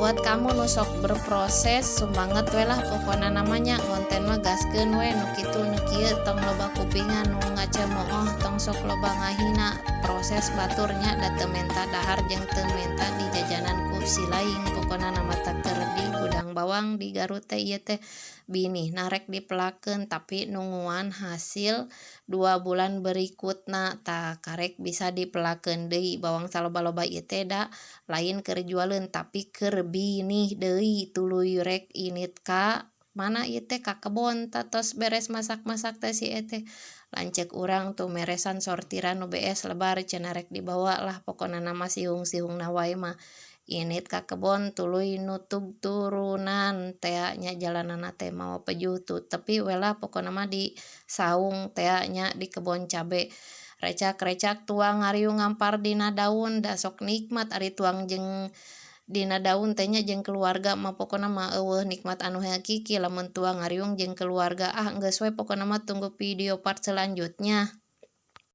Buat kamu nu sok berproses, semangat we lah, pokona namanya ngonten mah gaskeun we, nu kitu nu kieu tong loba kupingan, nu ngacemooh tong sok loba ngahina. Proses baturnya da teu menta dahar jeung teu menta di jajanan ku si laing. Pokona nama teh keur di gudang bawang di Garut teh, ieu teh binihna rek dipelakeun, tapi nungguan hasil 2 bulan berikutna, tah karek bisa dipelakeun deui. Bawang saloba-loba ieu teh da lain keur jualeun, tapi keur binih deui, tuluy rek indit ka mana ieu teh, ka kebon. Tah, tos beres masak-masak teh si eteh, lanceuk urang tuh meresan sortiran nu bees lebar cenah, rek dibawa lah. Pokona mah sihung-sihungna wae mah indit ka kebon, tuluy nutug turunan tea nya, jalananna teh mawa pejuh tuh, tepi we lah pokona mah di saung tea nya, di kebon cabe. Recak-recak tuang ngariung ngampar dina daun, da sok nikmat ari tuang jeung dina daun teh nya jeung keluarga mah. Pokona mah euweuh nikmat anu hakiki lamun tuang ngariung jeung keluarga. Ah, geus we, pokona mah tunggu video part selanjutnya.